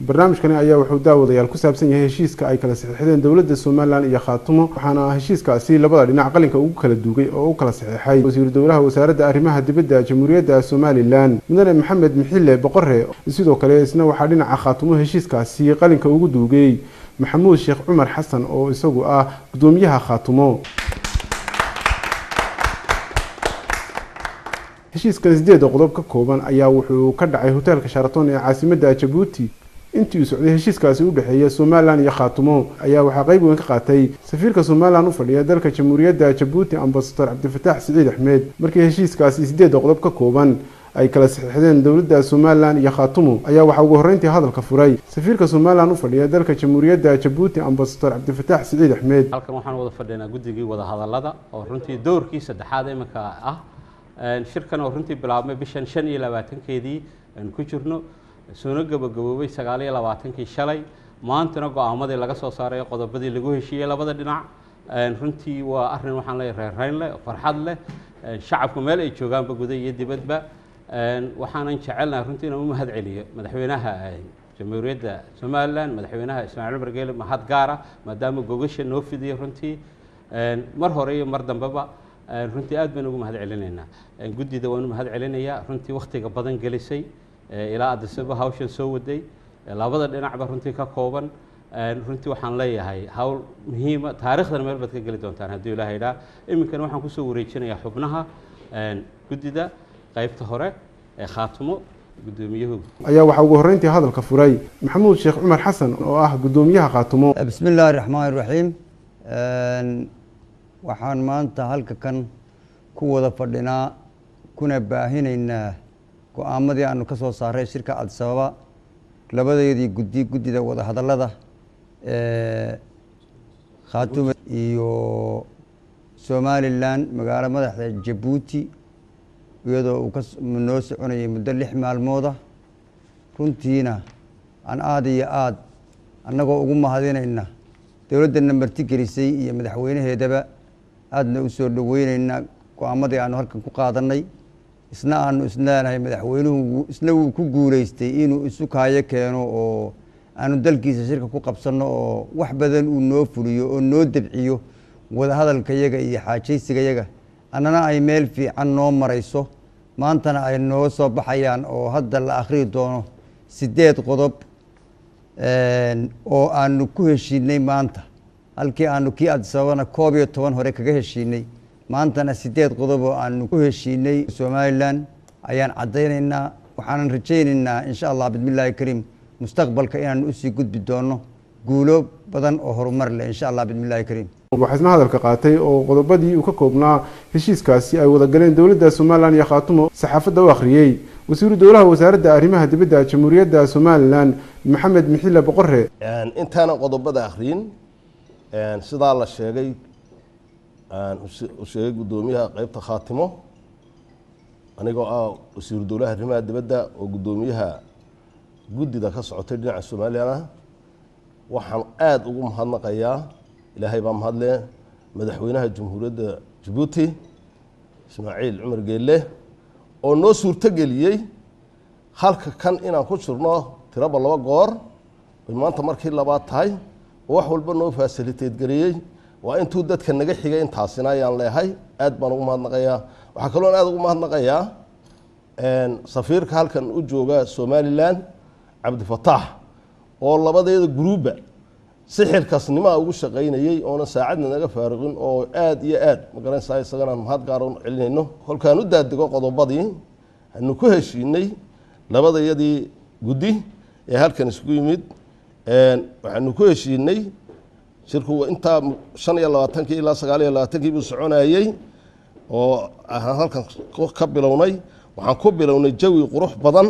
Barnaamijkani ayaa wuxuu daawadayaal ku saabsan yahay heshiiska ay kala saxiixdeen dowladda Somaliland iyo Khaatumo, waxaana heshiiskaasi labada dhinac qalinka ugu kala duugay oo u kala saxiixay wasiiru dowlaha wasaaradda arrimaha dibadda Jamhuuriyadda Somaliland Mudane Maxamed Mixile Boqore. Sidoo kale isna waxaa dhinaca Khaatumo heshiiskaasi qalinka ugu duugay Maxamuud Sheekh Cumar Xasan oo isagu ah gudoomiyaha Khaatumo. Heshiiskan 8 qodob ka kooban ayaa wuxuu ka dhacay hoteelka Sheraton ee caasimadda Djibouti. Intii uu socday heshiiskaasi u dhexeeya Somaliland iyo Khaatumo ayaa waxaa qayb weyn ka qaatay safiirka Somaliland u fadhiya dalka Jamhuuriyadda Djibouti, Ambassador Cabdifataax Siciid Axmed. Markii heshiiskaasi 8 qodob ka kooban ay kala saxiixdeen dowladda Somaliland iyo Khaatumo ayaa waxaa ugu horreyntii hadalka furay safiirka Somaliland u fadhiya dalka Jamhuuriyadda Djibouti, Ambassador Cabdifataax Siciid Axmed. Halkan waxaan wada fadhinaa guddigii wada hadallada oo runtii doorkii saddexaad iminka ah, shirkan oo runtii bilaabmay bishan 25-keedii aan ku jirno, soona gabagaboobay 29-kii shalay, maantana go-aamadii laga soo saaray qodobadii lagu heshiiyey labada dhinac. Runtii waa arrin waxaan leeyahay reerreyn leh, farxad leh, shacabku meel ay joogaanba guda iyo dibadba. Waxaanan jecelnahay runtii inaan u mahad celiyo madaxweynaha Jamhuuriyadda Somaliland, madaxweynaha Ismaaciil Cumar Geele, mahad gaara maadaama gogasha noo fidiyey runtii mar hore iyo mar dambeba. Runtii aad baan ugu mahad celinaynaa guddida, waan u mahad celinayaa runtii wakhtiga badan gelisay ilaa Addis Ababa hawshan soo waday, labada dhinacba runtii ka kooban. Runtii waxaan leeyahay hawl muhiima, taariikhdana meel baad ka geli doontaan haddii Ilaahay idhaa. Iminkana waxaan kusoo wareejinayaa xubnaha guddida qaybta hore ee Khaatumo, guddoomiyuhu. Ayaa waxaa ugu horreyntii hadalka furay Maxamuud Sheekh Cumar Xasan oo ah guddoomiyaha Khaatumo. Bismi illaahi raxmaani raxiim. Waxaan maanta halka kan ku wada fadhinaa kuna baahinaynaa go-aamadii aanu ka soo saaray shirka Addis Ababa, labadeedii guddi, guddida wadahadallada Khaatumo iyo Somaliland, magaalo madaxda Jabuuti, iyadoo uu ka noo soconayay muddo 6 maalmooda. Runtiina aan aada iyo aada annagoo ugu mahadinayna dowladda marti gelisay iyo madaxweynaheedaba, aadna u soo dhaweynayna go-aamadii aanu halkan ku qaadanay. Isna aanu isleenahay madaxweynuhu isna wuu ku guuleystay inuu isu kaayo keeno oo aanu dalkiisa shirka ku qabsanno oo wax badan uu noo fuliyo oo noo debciyo wadahadalkayaga iyo xaajaysigayaga, annana ay meel fiican noo marayso. Maantana ay noo soo baxayaan oo hadda la akhriyi doono 8 qodob oo aanu ku heshiinay maanta, halkii aanu kii Addis Ababana 11 hore kaga heshiinay, maantana 8 qodob oo aanu ku heshiinay Somaliland ayaan caddaynaynaa. Waxaanan rajaynaynaa insha Allah bismillaahi kariim mustaqbalka inaanu usii gudbi doono guulo badan oo horumar leh insha Allah bismillaahi kariim. Waxaa isna hadalka qaatay oo qodobadii uu ka koobnaa heshiiskaasi ay wada galeen dowladda Somaliland iyo Khaatumo saxaafadda u akhriyey wasiiru dowlaha wasaaradda arrimaha dibadda Jamhuuriyadda Somaliland Maxamed Mixile Boqore. Intaanan qodobada akhriyin, sidaa la sheegay u sheegay guddoomiyaha qeybta Khaatimo, anigoo ah wasiiru dowlaha arrimaha dibadda oo guddoomiyaha guddida ka socotay dhinaca Somaliland ah, waxaan aada ugu mahadnaqayaa, Ilaahay baa mahadle, madaxweynaha Jamhuuriyadda Jabuuti Ismaaciil Cumar Geelle oo noo suurtogeliyey halka kan inaan ku jirno tiraba 2 goor bay maanta markii labaad tahay, oo wax walba noo facilitate gareeyey. Waa intuu dadka naga xigay intaasina ayaan leehay, aad baan ugu mahadnaqayaa. Waxaa kaloon aada ugu mahadnaqayaa safiirka halkan u jooga Somalilan, Cabdifataax, oo labadeeda guruubba si xilkaasnimaa ugu shaqaynayey oona saacadna naga faaruqin, oo aada iyo aad magaranaysaa, isagana mahad gaar u celinayno. Kolkaan u daadego qodobadii anu ku heshiinay labadayadii guddi ee halkan isugu yimid, waxaanu ku heshiinay shirku intaa 25-kii ilaa 29-kii buu soconayey oo aan halkan ka bilownay. Waxaan ku bilownay jawi qurux badan,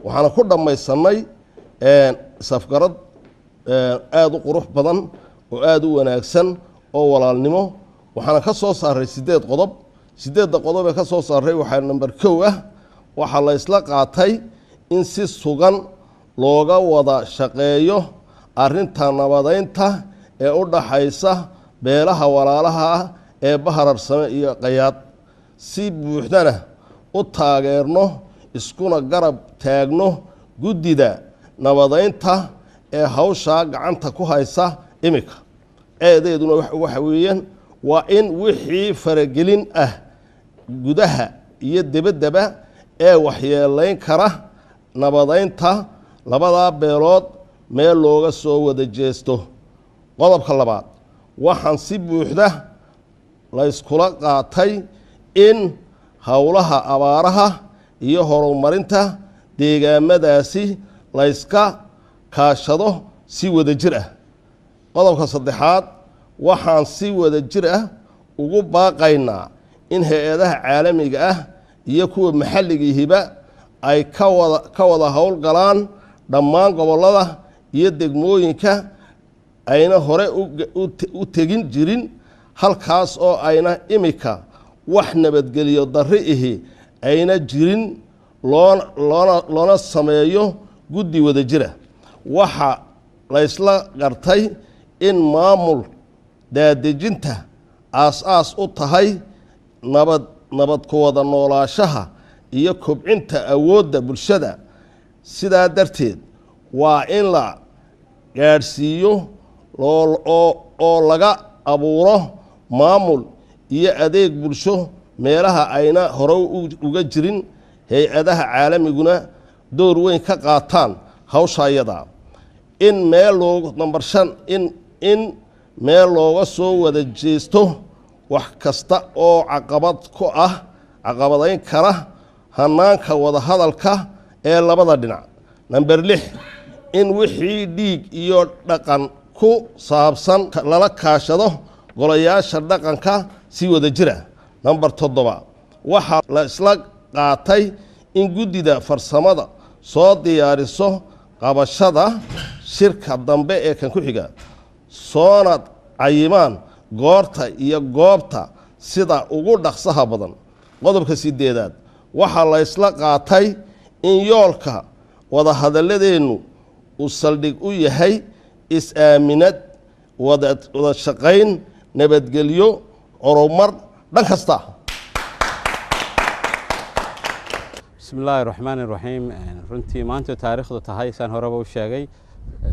waxaana ku dhammaysanay safgarad aada u qurux badan oo aada u wanaagsan oo walaalnimo. Waxaana ka soo saaray 8 qodob. 8-da qodob ee ka soo saaray waxaa number 1 ah, waxaa la isla qaatay in si sugan looga wada shaqeeyo arrinta nabadeynta ee u dhaxaysa beelaha walaalaha ah ee Bahararsame iyo Qayaad, si buuxdana u taageerno iskuna garab taagno guddida nabadeynta ee hawshaa gacanta ku haysa iminka. Eedeeduna waxa weeyaan waa in wixii faragelin ah gudaha iyo debaddaba ee waxyeelayn kara nabadeynta labadaa beelood meel looga soo wada jeesto. Qodobka labaad, waxaan si buuxda la yskula qaatay in howlaha abaaraha iyo horumarinta deegaamadaasi layska kaashado si wada jir ah. Qodobka saddexaad, waxaan si wada jir ah ugu baaqaynaa in hay-adaha caalamiga ah iyo kuwa maxalligiihiba ay ka wada howlgalaan dhammaan gobollada iyo degmooyinka ayna hore u tegin jirin, halkaas oo ayna imika wax nabadgeliyo darri ihi ayna jirin, loona sameeyo guddi wada jira. Waxa laysla gartay in maamul daadejinta aas-aas u tahay nabad ku wada noolaashaha iyo kobcinta awoodda bulshada. Sidaa darteed waa in la gaadhsiiyo oo laga abuuro maamul iyo adeeg bulsho meelaha ayna hore uga jirin, hay-adaha caalamiguna door weyn ka qaataan hawsha iyadaa. In meel loogu number 5, in meel looga soo wada jeesto wax kasta oo caqabad ku ah caqabadayn kara hanaanka wada hadalka ee labada dhinac. Number 6, in wixii dhiig iyo dhaqan ku saabsan lala kaashado golayaasha dhaqanka si wada jira. Number 7, waxaa la isla qaatay in guddida farsamada soo diyaariso qabashada shirka dambe ee kan ku xiga, soona cayimaan goorta iyo goobta sida ugu dhaqsaha badan. Qodobka 8-aad, waxaa la isla qaatay in yoolka wadahadalladeennu uu saldhig u yahay is-aaminad, wada shaqayn, nabadgelyo, horumar dhan kasta. Bismi illaahi raxmaani raxiim. Runtii maanta taariikhdu tahay, saan horeba u sheegay,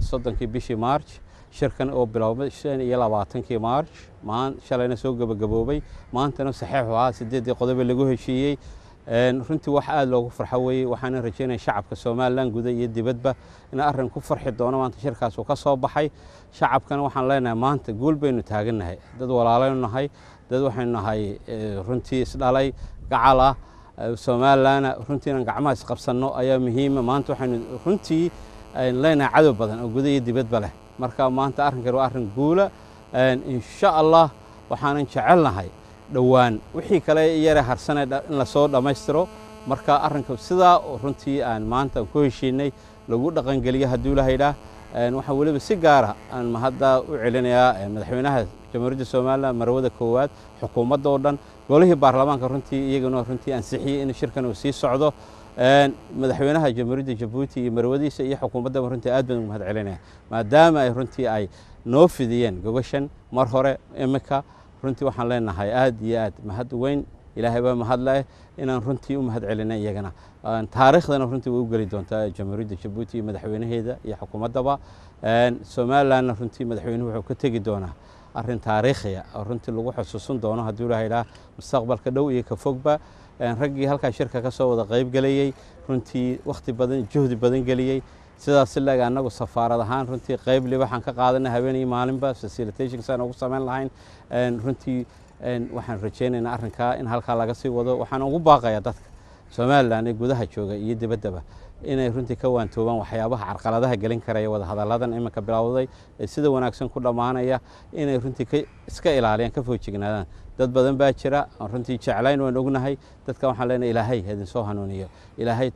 30-kii bishii March, shirkan oo bilowmay 25-kii March, shalayna soo gebagaboobay, maantana saxiixu ahaa 8-dii qodobe lagu heshiiyey. Runtii wax aada loogu farxo weeye. Waxaana rajeynaya shacabka Somalilan guda iyo dibadba in arrin ku farxi doono maanta shirkaas uu ka soo baxay. Shacabkana waxaan leenahay maanta guul baynu taagannahay, dad walaalaynu nahay, dad waxaynu nahay runtii isdhalay gacal ah Somalilanna. Runtii inaan gacmaha isqabsanno ayaa muhiima. Maanta waxaynu runtii leenahay cadow badan oo guda iyo dibadba leh. Marka maanta arrinkan waa arrin guula insha Allah. Waxaanan jecelnahay dhowaan wixii kale yare harsanay in lasoo dhammaystiro. Marka arrinka sidaa runtii aan maanta ku heshiinay lagu dhaqangeliyo hadduu la haydhaa. Waxaan weliba si gaara aan mahadda u celinayaa madaxweynaha Jamhuuriyadda Somalilan, marwada koowaad, xukuumadda oo dhan, golihii baarlamaanka runtii iyaguna runtii ansixiyey in shirkan uu sii socdo. Madaxweynaha Jamhuuriyadda Jabuuti iyo marwadiisa iyo xukuumaddaba runtii aad baan ugu mahad celinaya, maadaama ay runtii ay noo fidiyeen gogashan mar hore. Imika runtii waxaan leenahay aad iyo aad mahad weyn, Ilaahay baa mahad leh, inaan runtii u mahad celinay iyagana. Taariikhdana runtii way u geli doontaa Jamhuuriyadda Jabuuti iyo madaxweynaheeda iyo xukuumaddaba. Somalilandna runtii madaxweynuhu wuxuu ka tegi doonaa Arrin taariikhiya oo runtii lagu xusuusan doono haddii Ilaha idhaah mustaqbalka dhow iyo ka fogba. Raggii halkaa shirka ka soo wada qayb gelayey, runtii wakhti badan, juhdi badan geliyey, sidaas si laeg annagu safaarad ahaan runtii qayb li waxaan ka qaadanay habeen iyo maalinba facilitation saan ugu samayn lahayn. Runtii waxaan rajaynaynaa arrinkaa in halkaa laga sii wado. Waxaan ugu baaqayaa dadka Somalilan ee gudaha jooga iyo dibaddaba inay runtii ka waantoobaan waxyaabaha carqaladaha gelin karaya wada hadalladan iminka bilowday ee sida wanaagsan ku dhammaanaya, inay runtii iska ilaaliyaan, ka foojignaadaan. Dad badan baa jira aan runtii jeclayn, waan ognahay dadka. Waxaan leenahay Ilaahay ha idinsoo hanuuniyo, Ilaahay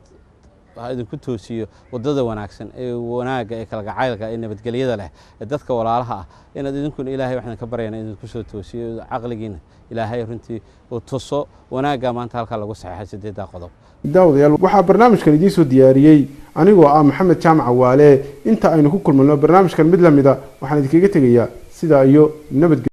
ha idinku toosiyo waddada wanaagsan ee wanaagga ee kalgacaylka ee nabadgelyada leh ee dadka walaalaha ah. Inaad idinkuna Ilaahay waxaan ka baryana idinku soo toosiyo caqligiina, Ilaahay runtii uu tuso wanaagga maanta halkaa lagu saxeexay 8-da qodob. Daawadayaal, waxaa barnaamijkan idiin soo diyaariyey anigoo ah Maxamed Jaamac Waale. Inta aynu ku kulmano barnaamijkan mid lamida, waxaan idinkaga tegayaa sidaa iyo nabadgelyo.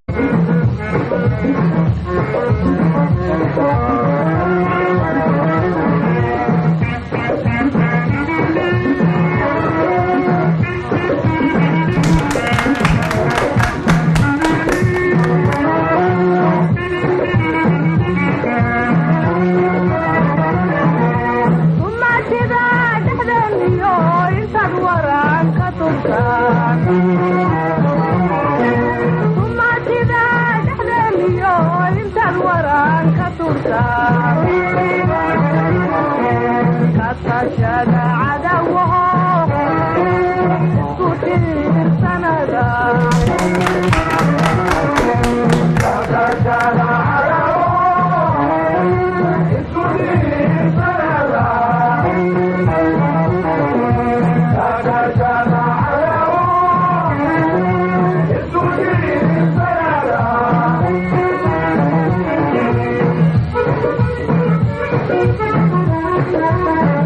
Thank you.